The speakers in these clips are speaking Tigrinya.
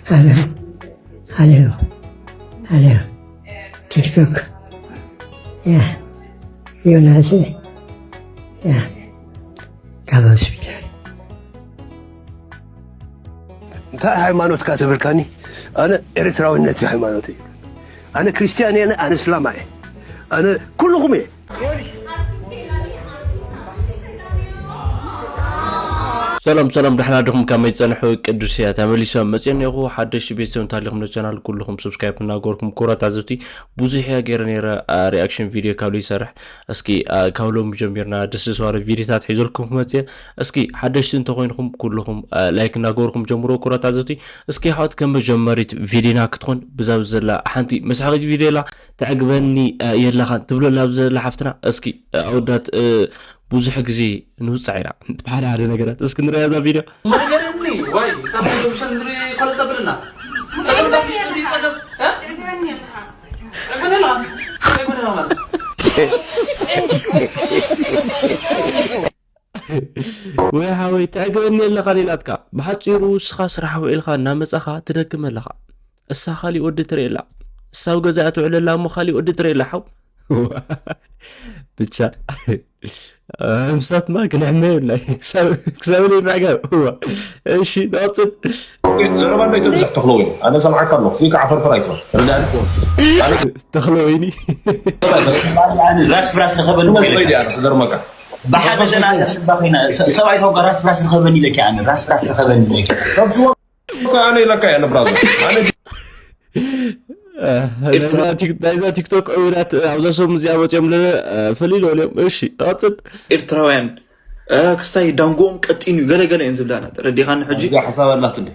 Halo, halo, halo. TikTok. Ya, Yunasi. Ya, ካብ ሆስፒታል። እንታይ ሃይማኖትካ ትብልካኒ? ኣነ ኤርትራዊነት እዩ ሃይማኖተይ። ኣነ ክርስትያን እየ፣ ኣነ እስላማ እየ። ኣነ ኩልኹም እየ። ሰላም ሰላም፣ ደሕና ዲኹም? ከመይ ጸንሑ? ቅዱስ እያ ተመሊሶም መጽኦ እኒኹ። ሓደሽቲ ቤተሰብ እንተሃሊኹም ነቻናል ኩልኹም ሰብስክራይብ እናገበርኩም፣ ክቡራት ኣዘብቲ፣ ብዙሕ እያ ገይረ ነይረ፣ አ፣ ሪኣክሽን ቪድዮ ካብ ዘይሰርሕ። እስኪ፣ አ፣ ካብ ሎሚ ጀሚርና ደስ ዝዋረ ቪድዮታት ሒዘልኩም ክመጽእ። እስኪ ሓደሽቲ እንተኾይንኹም ኩልኹም፣ አ፣ ላይክ እናገበርኩም ጀምሮ፣ ክቡራት ኣዘብቲ። እስኪ ሓወት ከም መጀመሪት ቪድዮና ክትኾን ብዛብ ዘላ ሓንቲ መስሓቂት ቪድዮ ኢላ ተዕግበኒ፣ አ፣ የላኻን ትብሎ ላብ ዘላ ሓፍትና። እስኪ፣ አ፣ ኣወዳት፣ አ፣ ብዙሕ ግዜ ንውጻዕ ኢና ብሓደ ሓደ ነገራት። እስኪ ንሪኣ እዛ ቪድዮ። መገረኒ ወይ ካብ ሰንድሪ ኮለ ተብልና ጸገም ካብ ጸገም እ? ጸገም የለኻ ጸገም የለኻ ማለት ወይ ሓወይ፣ ትዕግበኒ ኣለኻ ኢላትካ። ብሓጺሩ፣ ንስኻ ስራሕ ውዒልካ እናመጻኻ ትደክም ኣለኻ። እሳ ካሊእ ወዲ ትርኢ ኣላ። እሳ ኣብ ገዛኣ ትውዕል ኣላ እሞ ካሊእ ወዲ ትርኢ ኣላ ሓው። ብቻ፣ ምሳትማ ክንሕመ የብላይ። ክሳብ፣ ክሳብ ለይ ምዕጋብ። እዋ። እሺ፣ ንቐጽል። ዘረባ እንዳይ ተብዝሕ ተኽሎ ወይኒ። ኣነ ሰምዓካ ኣለኹ። ፊካ ዓፈርፈር ኣይትበል። ርዳእኒ። ኣነ ተኽሎ ወይኒ። ራስ ብራስ ንኸበል ተኽሎ ወይኒ ኣነ ክገርመካ። ብሓደ ዘለና ሰብኣይ ተውጋ ራስ ብራስ ንኸበኒ ኢለኪ ኣነ ራስ ብራስ ንኸበኒ ኢለኪ ኣነ ኢለካ እየ፣ ኣነ ብራዘር። ኣነ ናይዛ ቲክ-፣ ናይዛ ቲክቶክ ዕውዳት ኣብዛ ሰሙን እዚኣ መፅኦም ለለ ፈሊሎ እዮም። እሺ፣ ቀፅል። ኤርትራውያን እ፣ ክስታይ ዳንጎኦም ቀጢን እዩ ገለ ገለ እየን ዝብላና ተረዲኻኒ ሕጂ እዚኣ ሓሳብ ኣላት እንዴ?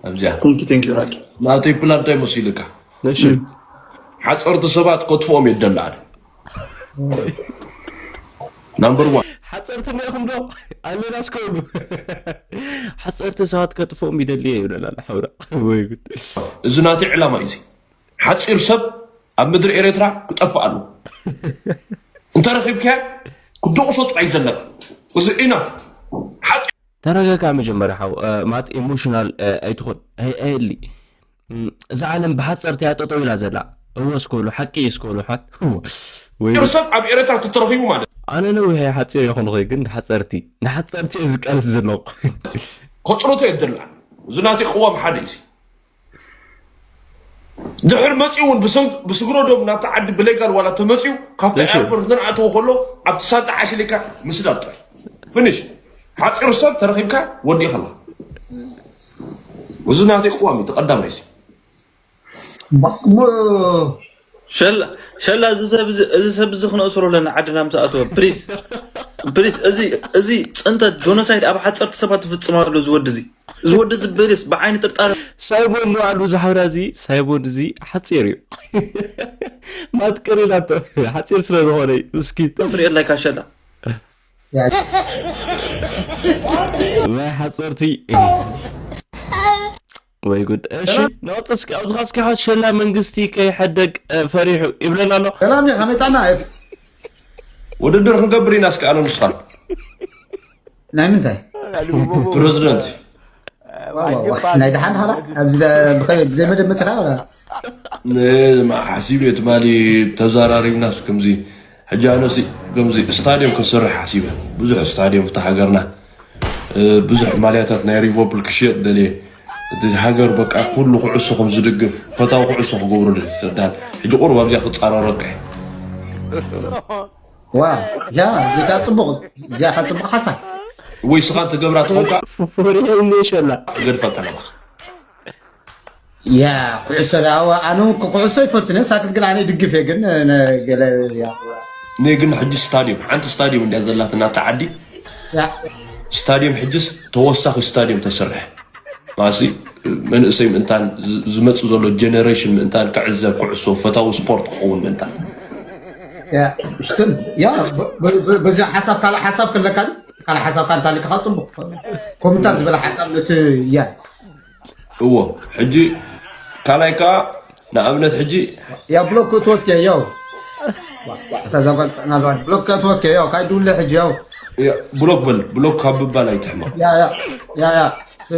ኣብዚኣ ኩንኪ ቴንኪ ራኪ ናተይ ፕላን እንታይ መሲልካ? እሺ፣ ሓፀርቲ ሰባት ከጥፍኦም የደሊ ኣነ። ናምበር ዋን ሓፀርቲ ኒኹም ዶ ኣለና እስከሉ ሓፀርቲ ሰባት ከጥፍኦም ይደሊ እየ ይብለና ሓውራ። ወይ ጉድ። እዚ ናተይ ዕላማ እዩ። እዚ ሓፂር ሰብ ኣብ ምድሪ ኤርትራ ክጠፍእ ኣለዎ። እንተረኺብካያ ክደቑሶ ጥራይ ዘለካ። እዚ ኢናፍ ሓፂር ተረጋጋ መጀመርያ ሓው፣ እ፣ ማለት ኢሞሽናል፣ እ፣ ኣይትኹን። ኣይ-፣ ኣየድሊ። እም፣ እዛ ዓለም ብሓፀርቲ እያ ጠጠው ኢላ ዘላ። እወ እስከሉ ሓቂ እዩ እስከሉ ሓት። ወይ ሰብ ኣብ ኤርትራ ተተረኺቡ ማለት ኣነ ነዊሕ እየ ሓፂር ይኹንኹ ግን ንሓፀርቲ ንሓፀርቲ እየ ዝቃለስ ዘለኹ። ከፅርቶ የደላ። እዚ ናተይ ቅዋም ሓደ እዩ። ድሕር መፂኡ እውን ብሰን- ብስግሮ ዶም ናብቲ ዓዲ ብሌጋል ዋላ ተመፂኡ ካብቲ እሺ። ኤርፖርት ንኣተዎ ከሎ ኣብቲ ሳንጣ ዓሽሊካ ምስዳድ ጥራይ ፍንሽ። ሓፂር ሰብ ተረኺብካ ወዲእኻ ኣለኻ። እዚ ናተይ ቅዋም እዩ። ተቐዳማይ እዚ እሞ ሸላ ሸላ እዚ ሰብ እዚ እዚ ሰብ እዚ ክነእስሮ ኣለና ዓድና ምስ ኣተወ ፕሊስ ፕሊስ እዚ እዚ ፅንተት ጆኖሳይድ ኣብ ሓፀርቲ ሰባት ትፍፅም ኣሎ እዚ ወዲ እዚ እዚ ወዲ እዚ ፕሊስ ብዓይኒ ጥርጣረ ሳይሞን ንባዕሉ ዝሓብራ እዚ ሳይሞን እዚ ሓፂር እዩ። ማትቅር ኢላቶ ሓፂር ስለ ዝኾነ እዩ። እስኪ ትሪኦ ኣለካ ሸላ ናይ ሓፀርቲ ወይ ጉድ። እሺ፣ ንቐፅል እስኪ። ኣብዚ እስኪ ሓወት ሸላ መንግስቲ ከይሕደግ፣ እ፣ ፈሪሑ ይብለና ኣሎ። ሰላም ዲኻ መይጣና? ውድድር ክንገብር ኢና እስኪ ኣነ ንስኻ ናይ ምንታይ? ፕረዚደንት ናይ ደሓን ኻላ ኣብዚ ብዘይ መደብ መፅኻ ሓሲብ እየ ትማሊ ተዘራሪብናስ ከምዚ ሕጂ ኣነሲ ከምዚ ስታድዮም ክሰርሕ ሓሲበ ብዙሕ ስታድዮም ፍታ ሃገርና ብዙሕ ማልያታት ናይ ሪቨርፑል ክሽየጥ ደልየ እቲ ሃገር በቃ ኩሉ ኩዕሶ ከም ዝድግፍ ፈታዊ ኩዕሶ ክገብሮ ደልየ ትርዳን ሕጂ ቁሩብ ኣብዚኣ ክፃረረካ እየ ዋ ያ እዚኣ ጽቡቕ እዚኣ ጽቡቕ ሓሳብ ወይ ስኻ ትገብራ ትኾንካ ፍሬ ሸላ ገድፋ ጠለባ ያ ኩዕሶ ዳ ኣነ ኩዕሶ ይፈትነ ሳክስ ግን ኣነ ይድግፍ እየ ግን ገለ እኔ ግን ሕጂ ስታዲየም ሓንቲ ስታዲየም እንዲያ ዘላትና ኣብቲ ዓዲ ያ ስታዲየም ሕጅስ ተወሳኺ ስታዲየም ተስርሕ ማሲ መንእሰይ ምእንታን ዝመፅእ ዘሎ ጀነሬሽን ምእንታን ክዕዘብ ኩዕሶ ፈታዊ ስፖርት ክኸውን ምእንታን ያ ሽትን ያ በዚ ሓሳብ ካልእ ሓሳብ ክለካ ካልእ ሓሳብ ካልእ ታሊካ ጽቡቅ ኮምታ ዝበለ ሓሳብ ነቲ ያ እዎ ሕጂ ካልኣይ ከዓ ንኣብነት ሕጂ ያ ብሎክ ክትወት ያው እታ ዛጓል ጥዕና ኣለዋ ብሎክ ክትወት ያው ካይ ድውለ ሕጂ ያው ብሎክ በል ብሎክ ካብ ምባል ኣይትሕመቕ ያ ያ ያ ያ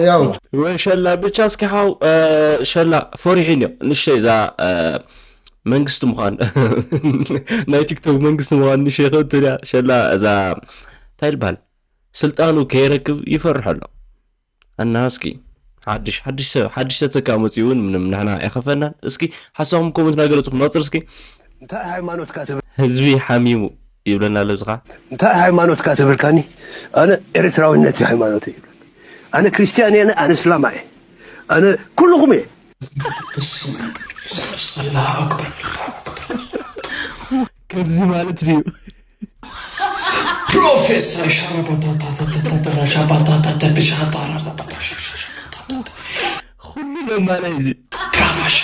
ያው ወሸላ ብቻ እስኪ ሓው ሸላ ፈሪሑ እኒዮ ንሸ እዛ መንግስቲ ምዃን ናይ ቲክቶክ መንግስቲ ምዃን ንሸ ከእትያ ሸላ እዛ እንታይ ይበሃል ስልጣኑ ከየረክብ ይፈርሕ ኣሎ። እና እስኪ ሓድሽ ሓድሽ ሰብ ሓድሽ ተተካ መፅኡ እውን ምንም ንሕና ኣይኸፈናን። እስኪ ሓሳኹም ኮመንት ናገለፅኹም ናፅር እስኪ እንታይ ሃይማኖትካ ትብል ህዝቢ ሓሚሙ ይብለና ኣለብዝኻ እንታይ ሃይማኖትካ ትብልካኒ ኣነ ኤርትራዊነት እዩ ሃይማኖት እዩ ኣነ ክርስቲያን እየ ኣነ እስላማ እየ ኣነ ኩልኹም እየ በስመ አብ መንፈስ ቅዱስ አላሁ አክበር አላሁ አክበር ከምዚ ማለት ድዩ? ፕሮፌሰር ሸረበታታተተተረሻባታታተብሻጣራባታሻሻሻባታታ ኩሉ ለማላይ እዚ ራፋሻ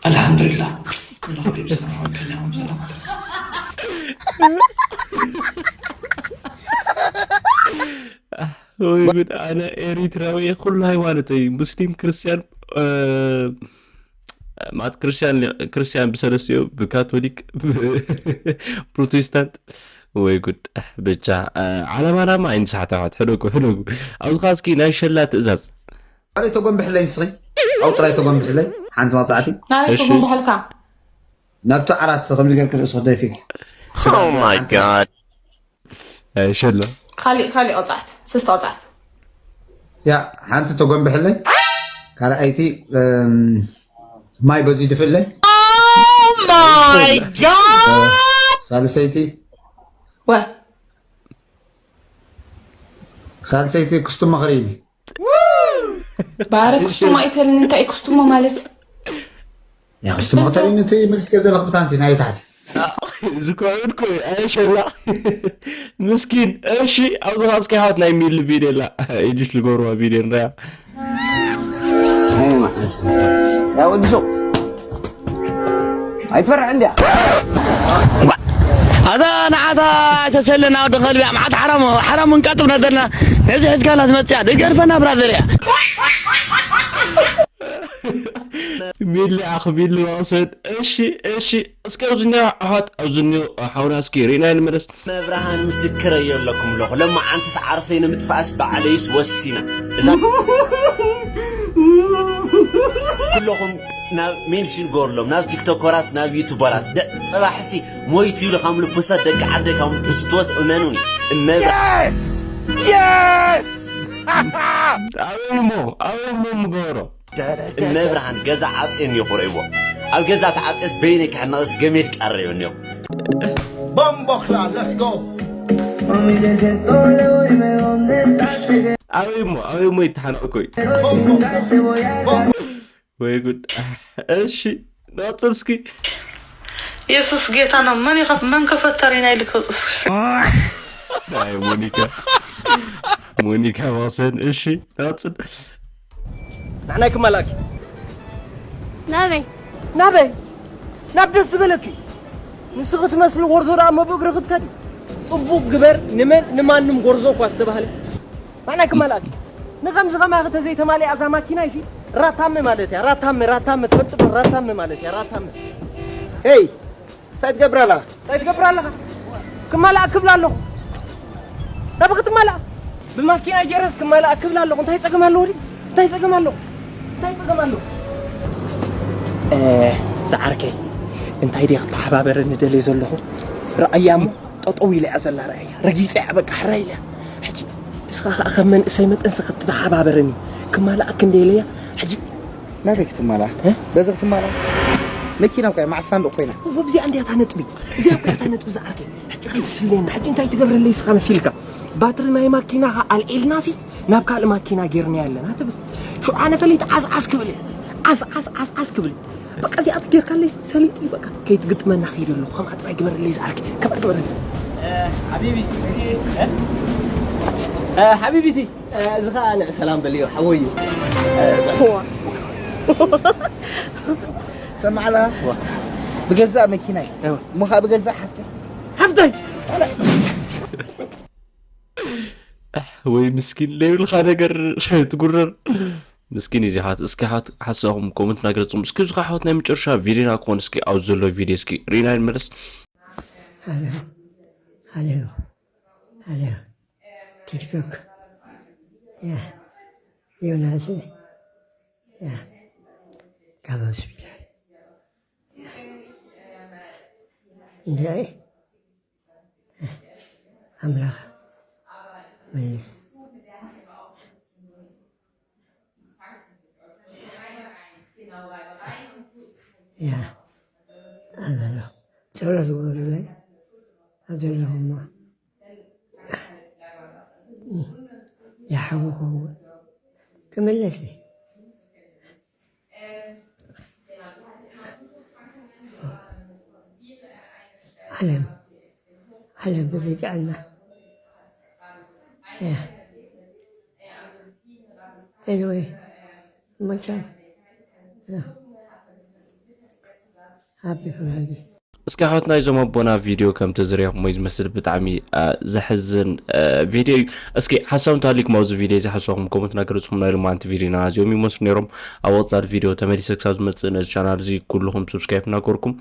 الحمد لله كل حبيب سلام عليكم يا عم سلام ወይ ጉድ ኣነ ኤሪትራዊ ኩሉ ሃይማኖተይ ሙስሊም ክርስቲያን ማለት ክርስቲያን ክርስቲያን ብሰለስቲኡ ብካቶሊክ ፕሮቴስታንት ወይ ጉድ ብቻ ዓለማናማ ኣይንስሓት ኣሕዋት ሕደጉ ሕደጉ ኣብዚ ኸዓ እስኪ ናይ ሸላ ትእዛዝ ጥራይ ተጎንብሕለይ ንስኺ ኣብ ጥራይ ተጎንብሕለይ ሓንቲ መቕፃዕቲ ናበይ እሺ። ክጉንብሐልካ ናብቲ ዓራት ከምዚ ገርክ ርእሱ ክደፊ Oh my god. ሸላ ካሊእ ካሊእ ቅፅዓት ስስተ ቅፅዓት ያ ሓንቲ ተጎንብሕለይ ካልኣይቲ እም፣ ማይ በዚ ድፍእለይ Oh my god. ሳልሰይቲ ወ ሳልሰይቲ ክስቱም መኽሪኒ ባረ ክስቱሞ ኣይተልን እንታይ እዩ ክስቱሞ ማለት ያ ክስቱም መኽተሪኒ እቲ መልስ ገዘ ለኽብታንቲ ናይ ታሕቲ ዝኮዕድ ኮ ኣሸላ ምስኪን እሺ ኣብዚ ኸዓ እስኪ ሓት ናይ ሚሊ ቪድዮ ላ ኢዲት ልገብርዋ ቪድዮ ንሪያ ያ ወዲ ሱቕ ኣይትፈርሕ እንድያ ኣታ ንዓታ ተሰለና ወዲ ከልቢ ኣምዓት ሓራም ሓራም እንቃጥብ ነደልና ነዚ ሕዝካላ ትመፅያ ደገርፈና ብራዘር እያ ሚሊ ኣኽቢል መቕሰድ እሺ እሺ እስኪ ኣብዚ እኒኦ ኣሕዋት ኣብዚ እኒኦ ሓውና እስኪ ርኢና ንመለስ መብርሃን ምስክረይ ኣለኩም ኣለኹ ለማዓንትስ ዓርሰይ ንምጥፋእስ ባዕለይስ ወሲና እዛ ኩለኹም ናብ ሜንሽን ገበርሎም ናብ ቲክቶከራት ናብ ዩቱበራት ደ- ፅባሕሲ ሞይቱ ኢሉ ካብ ልብሰት ደቂ ዓደይ ካብ ልብስትወስ እመኑኒ እመብርሃን ኣበይ እሞ ኣበይ እሞ ምገበሮ እመብርሃን ገዛ ዓፅየኒ ይኹርዕዎ ኣብ ገዛ ተዓፅየስ በይነይ ክሕነቕስ ገሜድ ቀረዮ እኒኦ ቦምቦክላ let's go ኣበይ እሞ ኣበይ እሞ ይተሓነቕ ኮይ ወይ ጉድ እሺ ንቐፅል እስኪ የሱስ ጌታ ነው። መን ይኸፍ መን ከፈተሪና ኢልክ ናይ ሞኒካ ሞኒካ ማሰን እሺ ንቐፅል ንዓናይ ክመላእኪ ናበይ ናበይ ናብ ደስ ዝበለኪ ንስኺ ትመስሊ ጎርዞ ደኣ መብእግሪ ክትከዲ ፅቡቅ ግበር ንመን ንማንም ጎርዞ እኳ ዝተባህለ ንዓናይ ክመላእኪ ንከምዚ ከማኺ ተዘይተማሊኣ እዛ ማኪና ይሲ ራታመ ማለት እያ ራታመ ራታመ ትፈልጥ ዶ ራታመ ማለት እያ ራታመ ሄይ እንታይ ትገብር ኣላ እንታይ ትገብር ኣለኻ ክመላእ ክብል ኣለኹ ናብ ክትመላእ ብማኪና ጀረስ ክመላእ ክብል ኣለኹ እንታይ ፀገም ኣለዎ ድዩ እንታይ ፀገም ኣለዎ እንታይ ፀገም ኣለዎ ዝዓርከይ እንታይ ድየ ክተሓባበረኒ ደልየ ዘለኹ ረኣያ እሞ ጠጠው ኢላ እያ ዘላ ረኣያ ረጊፀ እያ በቃ ሕራይ ኢላ ሕጂ እስኻ ከዓ ከም መንእሰይ መጠንሲ ክትተሓባበረኒ ክመላእ ክንደየለያ ሕጂ ናበይ ክትማላ በዚ ክትማላ መኪና እኳ ማዕሳን ዶ ኮይና እዚኣ እንዲያ እታ ነጥቢ እዚኣ እኳ እታ ነጥቢ ዝዓርከይ ሕጂ ከይትስልየና ሕጂ እንታይ ትገብረለይ ስኻ መሲልካ ባትሪ ናይ ማኪናኻ ኣልዒልናሲ ናብ ካልእ ማኪና ጌርናያ ኣለና ትብል ሽውዓነ ፈሊጥ ዓስዓስ ክብል እየ ዓስዓስ ዓስዓስ ክብል በቃ እዚኣ ጌርካለይ ሰሊጥ እዩ በቃ ከይትግጥመና ከይደ ኣለኹ ከምኣ ጥራይ ግበረለይ ዝዓርከይ ከምኣ ግበረለይ ሓቢቢ ሓቢቢቲ እዚ ከዓ ንዕ ሰላም በልዮ ሓወይ እዩ ሰማዕላ ብገዛእ መኪናይ እሞ ከዓ ብገዛእ ሓፍተይ ሓፍተይ ወይ ምስኪን ለይብልካ ነገር ትጉረር ምስኪን እዚ ሓት እስኪ ሓት ሓሳኹም ኮመንት ናገለፅኩም እስኪ እዚ ሓወት ናይ መጨረሻ ቪድዮና ክኾን እስኪ ኣብዚ ዘሎ ቪድዮ እስኪ ሪና ንመለስ ሃሎ ሃሎ ሃሎ ቲክቶክ ያ ዮናስ፣ ያ ካብ ሆስፒታል፣ ያ እንታይ ኣምላኽ መልስ። ያ ኣዘሎ ጸሎት ግበሩለይ ኣዘለኹሞ። ይሓዊ ኸውን ክምለስ እዩ። ዓለም ዓለም ብዘይ ጥዕና። ያ ኤኒወይ መቸም ሃቢ ፍራይዴ። እስኪ ኣሕዋትና፣ እዞም ኣቦና ቪድዮ ከምቲ ዝሪኹሞ እዩ ዝመስል። ብጣዕሚ ዘሕዝን ቪድዮ እዩ። እስኪ ሓሳብ እንተሃልዩኩም ኣብዚ ቪድዮ እዚ ሓሳብኩም ኮመንት እናገለፅኩም፣ ናይ ሎማዓንቲ ቪድዮና እዚኦም ይመስሉ ነይሮም። ኣብ ቀፃሊ ቪድዮ ተመሊሰ ክሳብ ዝመፅእ ነዚ ቻናል እዚ ኩልኹም ሰብስክራይብ እናገርኩም